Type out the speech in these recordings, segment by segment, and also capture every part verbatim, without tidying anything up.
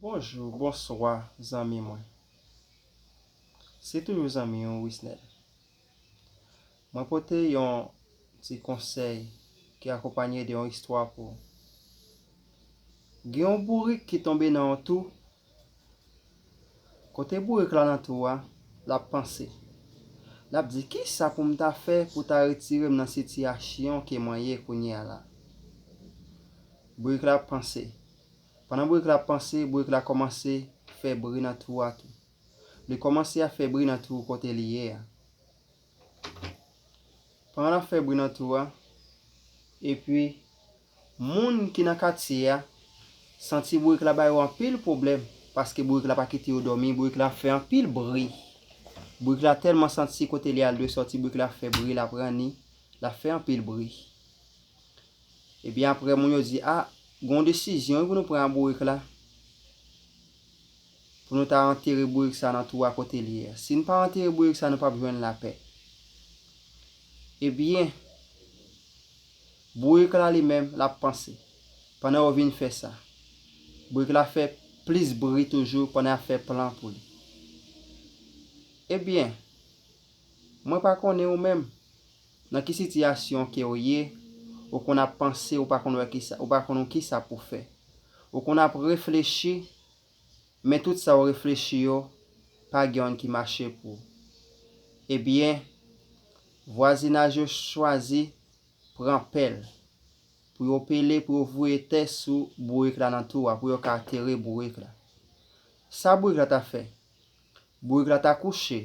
Bonjou, bonswa, zanmi mwen. Se toujou zanmi w, Wisnel. Mwen pote yon ti konsèy ki akonpanye de yon istwa pou ou. Gen yon bourik ki tonbe nan yon tou. Kote bourik la nan tou a, l ap panse. L ap di, "Kisa pou m ta fè pou ta retire m nan sitiyasyon ke mwen ye kounye a la?" Bourik la ap panse. Pandan bourik la ap panse, bourik la kòmanse fè bri nan tou a tou. Li kòmanse ap fè bri nan tou kote li ye a. Pandan l ap fè bri nan tou a, epi moun ki nan katye a santi bourik la ba yo anpil pwoblèm, paske bourik la pa kite yo dòmi, bourik la ap fè anpil bri. Bourik la tèlman santi kote li al dwe sòti, bourik la ap fè bri, l ap ranni, l ap fè anpil bri. Ebyen, apre, moun yo di, "A, gen yon desizyon wi pou nou pran a bourik la. Pou nou ta antere bourik sa nan tou a kote li ye a. Si n pa antere bourik sa, nou p ap jwenn lapè." Ebyen, bourik la li menm, l ap panse. Pandan yo vin fè sa, bourik la fè plis bri toujou pandan y ap fè plan pou li. Ebyen, mwen pa konnen ou menm, nan ki sitiyasyon ke w ye, ou konn ap panse, ou pa konn wè kisa, ou pa konn kisa pou fè. Ou konn ap reflechi, men tout sa w reflechi yo, pa gen yonn ki mache pou ou. Ebyen, vwazinaj yo chwazi pran pèl pou yo pele, pou yo voye tè sou bourik la nan tou a, pou yo ka antere bourik la. Sa bourik la ta fè? Bourik la ta kouche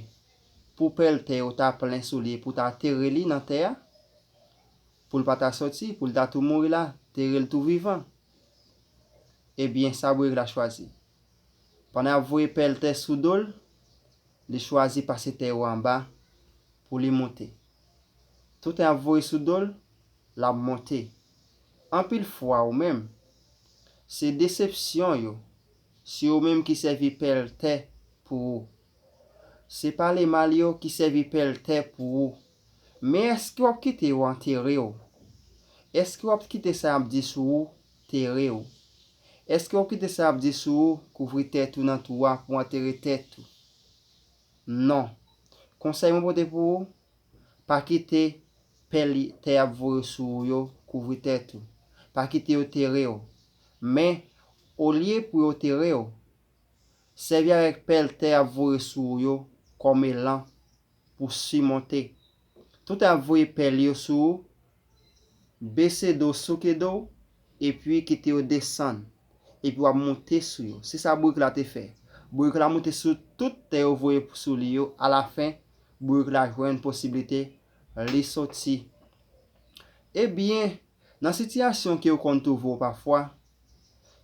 pou pèl tè yo ta plen sou li, pou ta antere li nan tè a, pou l pa ta sòti, pou l ta tou mouri la, antere l tou vivan. Ebyen, sa bourik la chwazi. Pandan y ap voye pèl tè sou do l, li chwazi pase tè yo anba pou li monte. Toutan y ap voye sou do l, l ap monte. Anpil fwa ou menm, se desepsyon yo, se yo menm ki sèvi pèl tè pou ou. Se pale mal yo ki sèvi pèl tè pou ou. Men èske w ap kite yo antere w? Èske w ap kite sa y ap di sou ou tere w? Èske w ap kite sa y ap di sou ou kouvri tèt ou nan tou a pou antere tèt ou? Non. Konsèy mwen pote pou ou, pa kite pèl tè y ap voye sou ou yo kouvri tèt ou. Pa kite yo tere w. Men, olye pou yo tere w, sèvi avèk pèl tè y ap voye sou ou yo kòm elan pou simonte. Toutan y ap voye pèl yo sou ou, bese do, souke do w, epi kite yo desann, epi w ap monte sou yo. Se sa bourik la te fè. Bourik la monte sou tout tè yo voye sou li yo. Alafen, bourik la jwenn posiblite li soti. Ebyen, nan sitiyasyon ke w konn twouve w pafwa,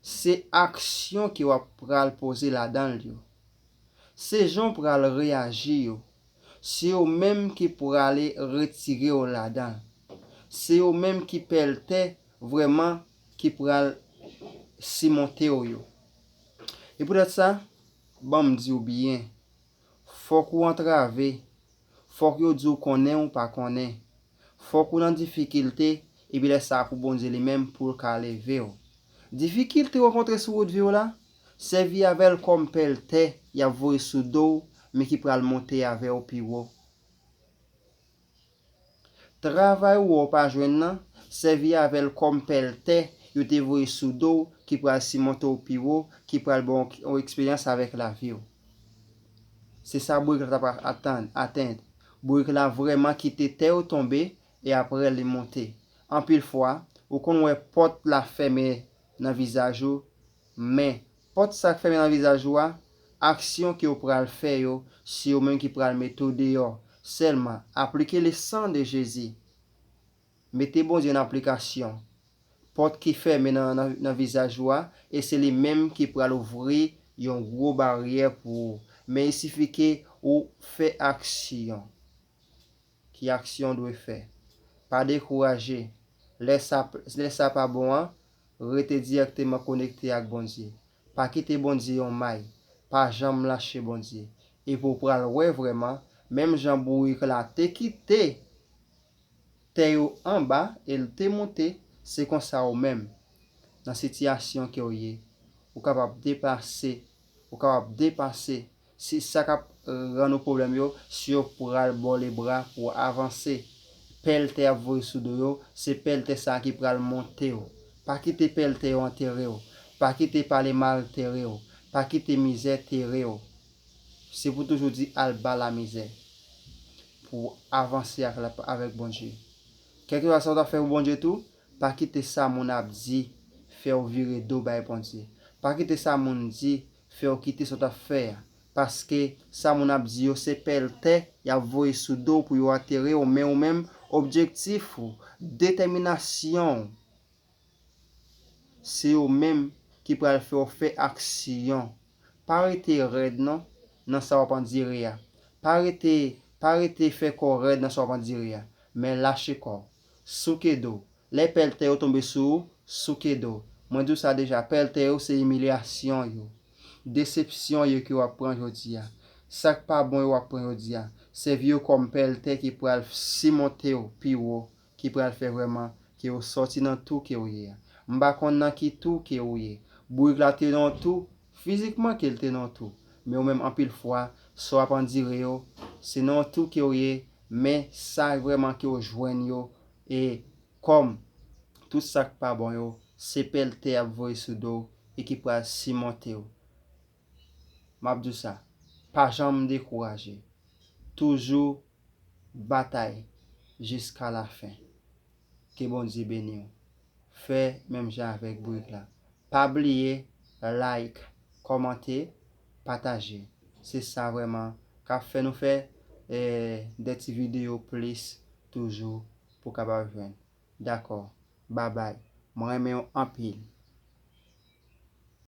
se aksyon ke w ap pral poze ladan l yo. Se jan w pral reyaji yo. Se yo menm ki prale retire w ladan l. Se yo menm ki pèl tè vrèman ki pral simonte w yo. E poutèt sa, ban m di w byen, fòk ou antrave, fòk yo di w konnen ou pa konnen. Fòk ou nan difikilte, epi lè sa a pou Bondye li menm pou l ka leve w. Difikilte w rankontre sou wout vi w la, sèvi avè l kòm pèl tè y ap voye sou do w, men ki pral monte avè w pi wo. Travay ou wè w pa jwenn nan, sèvi avè l kòm pèl tè yo te voye sou do w, ki pral simonte w pi wo, ki pral ba w yon eksperyans avèk lavi w. Se sa bourik la t ap atann, atenn. Bourik la vrèman kite tè yo tonbe e apre li monte. Anpil fwa, ou konn wè pòt la fèmen nan vizaj ou, men pòt sa k fèmen nan vizaj ou a, aksyon ke w pral fè yo, se yo menm ki pral mete w deyò. Sèlman, aplike le sang de Jésus. Mete Bondye an aplikasyon. Pòt ki fèmen nan, nan, nan vizaj ou a, e se li menm ki pral ouvri yon gwo baryè pou ou. Men il sifi ke ou fè aksyon. Ki aksyon w dwe fè? Pa dekouraje. Lè sa, lè sa pa bon an, rete dirèkteman konekte ak Bondye. Pa kite Bondye yon may. Pa janm lache Bondye. Epi w pral wè vrèman, menm jan bourik la te kite tè yo anba e l te monte, se konsa ou menm, nan sitiyasyon ke w ye, ou kapab depase, ou kapab depase si sa k ap rann ou pwoblèm yo, si yo pral ba w lebra pou w avanse. Pèltè y ap voye sou do yo, se pèltè sa a ki pral monte w. Pa kite pèltè yo antere w. Pa kite pale mal tere w. Pa kite mizè tere w. Se pou toujou di al ba lamizè pou w avanse ak la, avèk Bondye. Kèlkeswa sa w ta fè pou Bondye tou, pa kite sa moun ap di fè w vire do bay Bondye. Pa kite sa moun di fè w kite sa w t ap fè a. Paske sa moun ap di yo se pèltè y ap voye sou do w pou yo antere w, men ou menm, objektif ou, detèminasyon w, se yo menm ki pral fè w fè aksyon. Pa rete rèd non, nan sa w ap andire a. Pa rete, pa rete fè kò w rèd nan sa w ap andire a. Men lache kò w. Souke do w. Lè pèltè yo tonbe sou ou, souke do w. Mwen di w sa deja, pèltè yo se imilyasyon yo. Desepsyon yo ke w ap pran jodi a. Sa k pa bon yo w ap pran jodi a. Sèvi yo kòm pèltè ki pral simonte w pi wo, ki pral fè vrèman ke w sòti nan tou ke w ye a. M pa konn nan ki tou ke w ye. Bourik la te nan yon tou, fizikman ke l te nan yon tou. Men ou menm anpil fwa, sa w ap andire yo, se nan yon tou ke w ye, men sa vrèman ke w jwenn yo, e kòm tout sa k pa bon yo, se pèltè y ap voye sou do w e ki pral simonte w. M ap di w sa, pa janm dekouraje. Toujou batay jiska lafen. Ke Bondye beni w. Fè menm jan avèk bourik la. Pa bliye like, kòmante, pataje. Se sa vrèman k ap fè nou fè eh, de ti videyo plis toujou pou w kapab jwenn. Dakò. Babay. Mwen renmen w anpil.